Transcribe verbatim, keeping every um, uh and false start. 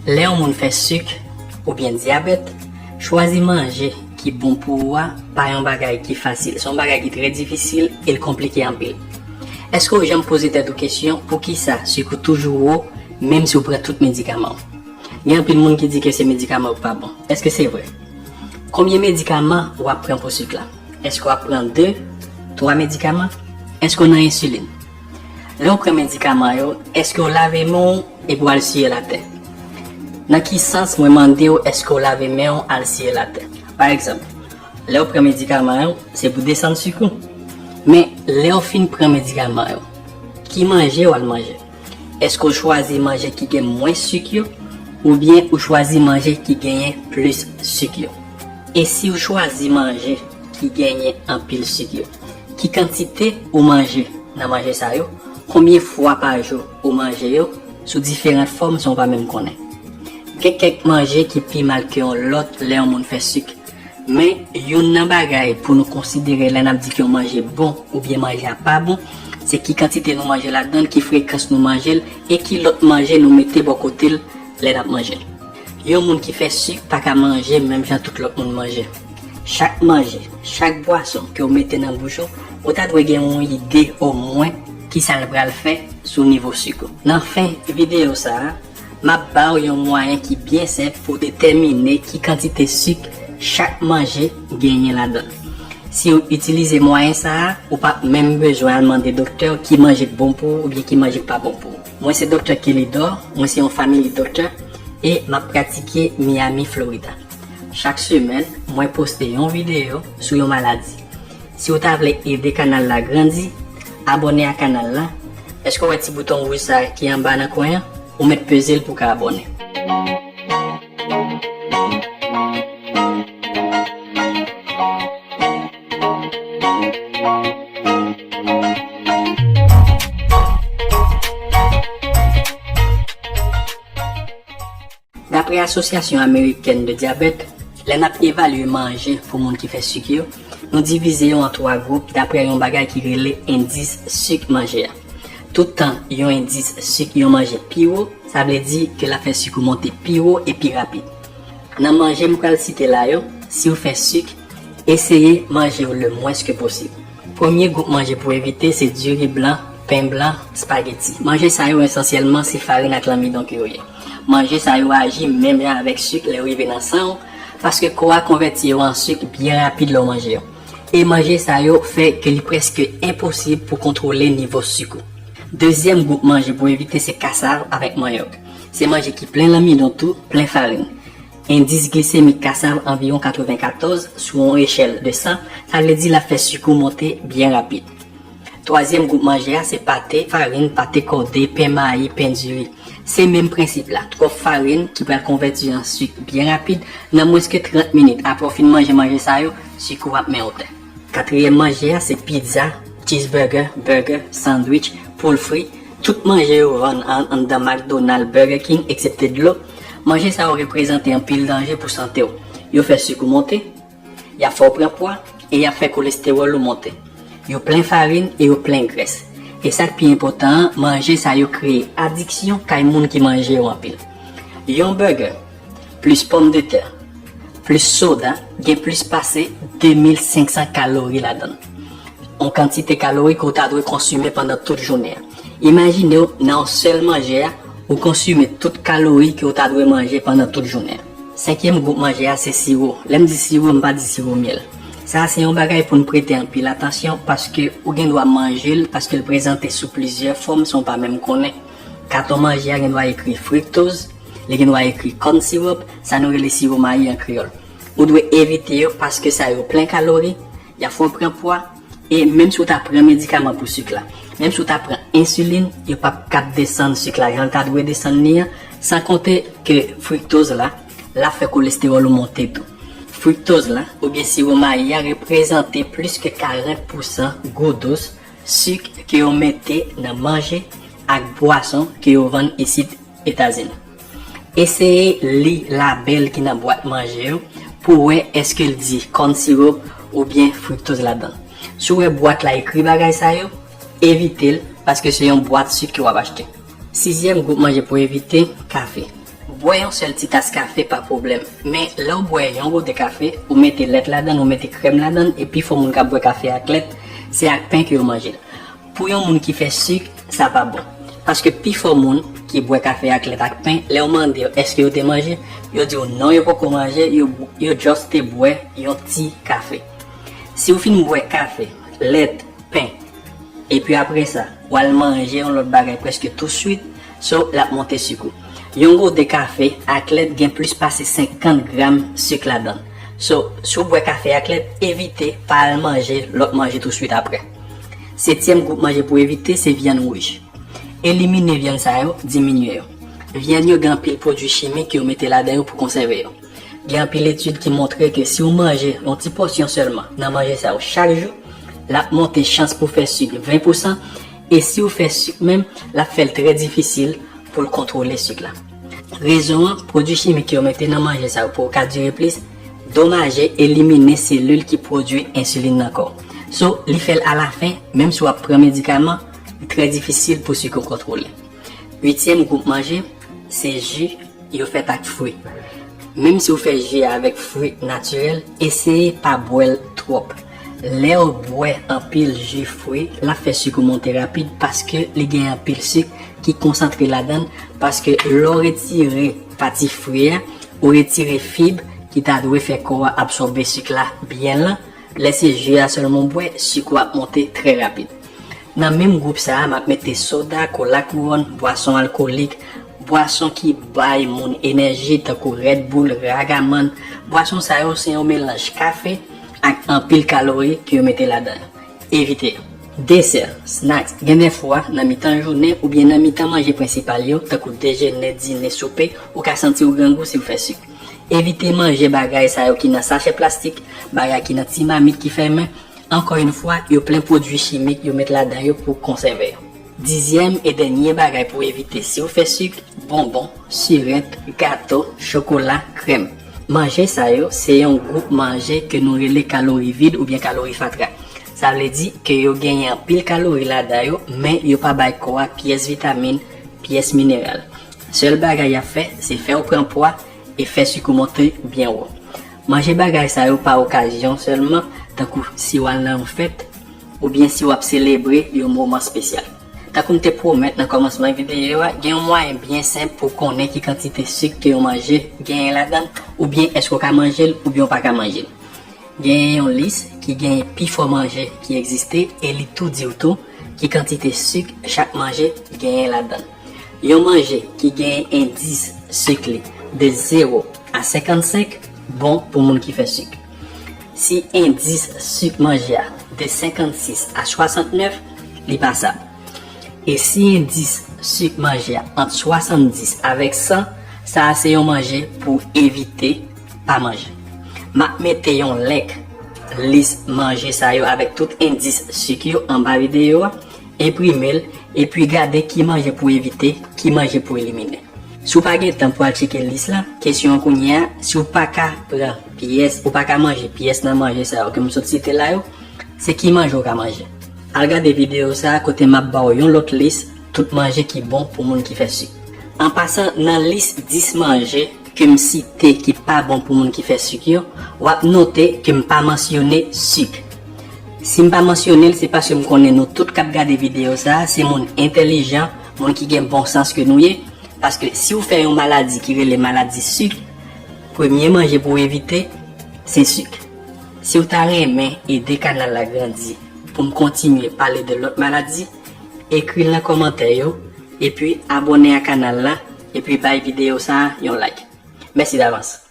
Lè yon moun fè sik oubyen dyabèt, chwazi manje ki bon pou ou a pa yon bagay ki fasil. Se yon bagay ki trè difisil e l konplike anpil. Èske w janm poze tèt ou kesyon poukisa sik ou toujou wo menm si w pran tout medikaman w? Gen anpil moun ki di ke se medikaman yo k pa bon. Èske se vre? Konbyen medikaman w ap pran pou sik la? Èske w ap pran de, twa medikaman? Èske w nan ensilin? Lè w pran medikaman yo, èske w lave men w epi w al siye l atè? Nan ki sans mwen mande w èske w lave men w al siye l atè? Pa egzanp, lè w pran medikaman yo, se pou desann sik ou. Men, lè w fin pran medikaman yo, ki manje w al manje? Èske w chwazi manje ki gen mwens sik yo, oubyen ou chwazi manje ki genyen plis sik yo? E si w chwazi manje ki genyen anpil sik yo, ki kantite ou manje nan manje sa yo? Konbyen fwa pa jou ou manje yo sou diferan fòm san w pa menm konnen? Gen kèk manje ki pi mal ke yon lòt lè yon moun fè sik. Men, youn nan bagay pou nou konsidere lè n ap di ke yon manje bon oubyen manje a pa bon, se ki kantite nou manje ladan l, ki frekans nou manje l, e ki lòt manje nou mete bò kote l lè n ap manje l. Yon moun ki fè sik pa ka manje menm jan tout lòt moun manje. Chak manje, chak bwason ke w mete nan bouch ou, ou ta dwe gen yon ide omwen ki sa l pral fè sou nivo sik ou. Nan fen videyo sa a, m ap ba w yon mwayen ki byen senp pou w detèmine ki kantite sik chak manje genyen ladan l. Si w itilize mwayen sa a, ou p ap menm bezwen al mande doktè w ki manje k bon pou ou oubyen ki manje k pa bon pou ou. Mwen se Doktè Kelidor, mwen se yon family doctor e m ap pratike Miami, Florida. Chak semèn, mwen poste yon videyo sou yon maladi. Si w ta vle ede kanal la grandi, abòne a kanal la. Èske w wè ti bouton wouj sa a ki anba nan kwen an? Ou mèt peze l pou w ka abòne. Daprè Asosyasyon Amerikèn de Dyabèt, lè n ap evalye manje pou moun ki fè sik yo, nou divize yo an twa gwoup daprè yon bagay ki rele endis sik manje a. Tout tan yon endis sik yon manje pi wo, sa vle di ke l ap fè sik ou monte pi wo e pi rapid. Nan manje m pral site la yo, si w fè sik, eseye manje yo le mwens ke posib. Premye gwoup manje pou evite se diri blan, pen blan, espageti. Manje sa yo esansyèlman se farin ak lanmidon ke yo ye. Manje sa yo aji menm jan avèk sik lè yo rive nan san w, paske kò a konvèti yo an sik byen rapid lè w manje yo. E manje sa yo fè ke li prèske enposib pou kontwole nivo sik ou. Dezyèm gwoup manje pou evite se kasav avèk manyòk. Se manje ki plen lanmidon tou, plen farin. Endis glisemik kasav anviwon katrevenkatòz sou yon echèl de san, sa vle di l ap fè sik ou monte byen rapid. Twazyèm gwoup manje a se pate, farin, pate kòde, pen mayi, pen diri. Se menm prensip la, twòp farin ki pral konvèti an sik byen rapid, nan mwens ke trant minit apre w fin manje manje sa yo, sik ou ap men wotè. Katriyèm manje a se pizza, cheeseburger, burger, sandwich, poul fri. Tout manje yo vann an, anndan McDonald, Burger King, eksepte dlo. Manje sa yo reprezante anpil danje pou sante w. Yo fè sik ou monte, y ap fè w pran pwa, e y ap fè kolestewòl ou monte. Yo plen farin e yo plen grès. E sa k pi enpòtan an, manje sa yo kreye adiksyon kay moun ki manje yo anpil. Yon burger, plis pòmdetè, plis soda, gen plis pase de mil senk san kalori ladan l. Yon kantite kalori ke w ta dwe konsime pandan tout jounen an. Imajine w, nan yon sèl manje a, ou konsime tout kalori ke w ta dwe manje pandan tout jounen an. Senkyèm gwoup manje a se siwo. Lè m di siwo, m pa di siwo myèl. Sa a se yon bagay pou n prete anpil atansyon paske ou gen dwa manje l paske l prezante sou plizyè fòm san w pa menm konnen. Katon manje a gen dwa ekri friktoz, li gen dwa ekri corn syrup, sa nou rele siwo mayi an kreyòl. Ou dwe evite yo paske sa yo plen kalori, y ap fè w pran pwa, e menm si w ta pran medikaman pou sik la, menm si w ta pran ensilin, yo p ap kab desann sik la jan l ta dwe desann li an, san konte ke friktoz la, l ap fè kolestewòl ou monte tou. Friktoz la, oubyen siwo mayi a, reprezante plis ke karant pousan gou dous sik ke yo mete nan manje ak bwason ke yo vann isit Etazini. Eseye li labèl ki nan bwat manje yo pou w wè èske l di corn syrup oubyen friktoz ladan l. Si w wè bwat la ekri bagay sa yo, evite l paske se yon bwat sik ke w ap achte. Sizyèm gwoup manje pou evite, kafe. Bwè yon sèl ti tas kafe pa pwoblèm, men lè w bwè yon gode kafe, ou mete lèt ladan l, ou mete krèm ladan l, e pifò moun k ap bwè kafe ak lèt, se ak pen ke yo manje l. Pou yon moun ki fè sik, sa pa bon. Paske pifò moun ki bwè kafe ak lèt ak pen, lè w mande yo èske yo te manje, yo di w non, yo poko manje, yo, yo just te bwè yon ti kafe. Si w fin bwè kafe, lèt, pen, epi apre sa, w al manje yon lòt bagay prèske touswit, so, l ap monte sik ou. Yon gode kafe ak lèt gen plis pase senkant gram sik ladan l. So, si w bwè kafe ak lèt, evite pa al manje lòt manje touswit apre. Setyèm gwoup manje pou evite se vyann wouj. Elimine vyann sa yo, diminye yo. Vyann yo gen anpil pwodui chimik ke yo mete ladan yo pou konsève yo. Gen anpil etid ki montre ke si w manje yon ti pòsyon sèlman nan manje sa yo chak jou, l ap monte chans pou fè sik ven pousan, e si w fè sik menm, l ap fè l trè difisil pou l kontwole sik la. Rezon an, pwodui chimik ke yo mete nan manje sa yo pou yo ka dire plis, domaje, elimine selil ki pwodui ensilin nan kò w. So, li fè l alafen, menm si w ap pran medikaman, li trè difisil pou sik ou kontwole. Uityèm gwoup manje, se ji yo fèt ak fwi. Menm si w fè ji a avèk fwi natirèl, eseye pa bwè l twòp. Lè w bwè anpil ji fwi, l ap fè sik ou monte rapid paske li gen anpil sik ki konsantre ladan l, paske lè w retire pati fwi a, ou retire fib ki ta dwe fè kò a absòbe sik la byen lan, lè se ji a sèlman w bwè, sik ou ap monte trè rapid. Nan menm gwoup sa a, m ap mete soda, kola kouwòn, bwason alkolik, bwason ki bay moun enèji tankou Red Bull, Ragaman. Bwason sa yo se yon melanj kafe ak anpil kalori ke yo mete ladan yo. Evite yo. Desè, snacks, gen de fwa nan mitan jounen oubyen nan mitan manje prensipal yo, tankou dejene, dine, soupe, ou ka santi w grangou si w fè sik. Evite manje bagay sa yo ki nan sachè plastik, bagay ki nan ti mamit ki fèmen. Ankò yon fwa, yo plen pwodui chimik yo met ladan yo pou konsève yo. Dizyèm e dènye bagay pou evite si w fè sik, bonbon, sirèt, gato, chokola, krèm. Manje sa yo se yon gwoup manje ke nou rele kalori vid oubyen kalori fatra. Sa vle di ke yo genyen anpil kalori ladan yo, men yo pa bay kò a pyès vitamin, pyès mineral. Sèl bagay y ap fè, se fè w pran pwa e fè sik ou monte byen wo. Manje bagay sa yo pa okazyon sèlman, tankou si w al nan yon fèt, oubyen si w ap selebre yon moman espesyal. Tankou m te pwomèt nan kòmansman videyo a, gen yon mwayen byen senp pou w konnen ki kantite sik ke yon manje genyen ladan l, oubyen èske w ka manje l, oubyen w pa ka manje l. Genyen yon lis ki genyen pifò manje ki egziste e li tou di w tou ki kantite sik chak manje genyen ladan l. Yon manje ki genyen endis sik li de zewo a senkannsenk bon pou moun ki fè sik. Si endis sik manje a de senkannsis a swasantnèf, li pasab. E si endis sik manje a ant swasanndis avèk san, sa a se yon manje pou evite pa manje. M ap mete yon link lis manje sa yo avèk tout endis sik yo anba videyo a, enprime l, epi gade ki manje pou evite, ki manje pou elimine. Si w pa gen tan pou al tcheke lis la, kesyon an kounye a, si w pa ka pran pyès, ou pa ka manje pyès nan manje sa yo ke m sot site la yo, se ki manje w ka manje? Al gade videyo sa a kote m ap ba w yon lòt lis tout manje ki bon pou moun ki fè sik. An pasan, nan lis dis manje ke m site ki pa bon pou moun ki fè sik yo, w ap note ke m pa mansyone sik. Si m pa mansyone l, se paske m konnen nou tout k ap gade videyo sa a, se moun entèlijan, moun ki gen bon sans ke nou ye, paske si w fè yon maladi ki rele maladi sik, premye manje pou w evite, se sik. Si w ta renmen ede kanal la grandi pou m kontinye pale de lòt maladi, ekri l nan kòmantè yo, epi abòne a kanal la, epi bay videyo sa a yon like. Mèsi davans.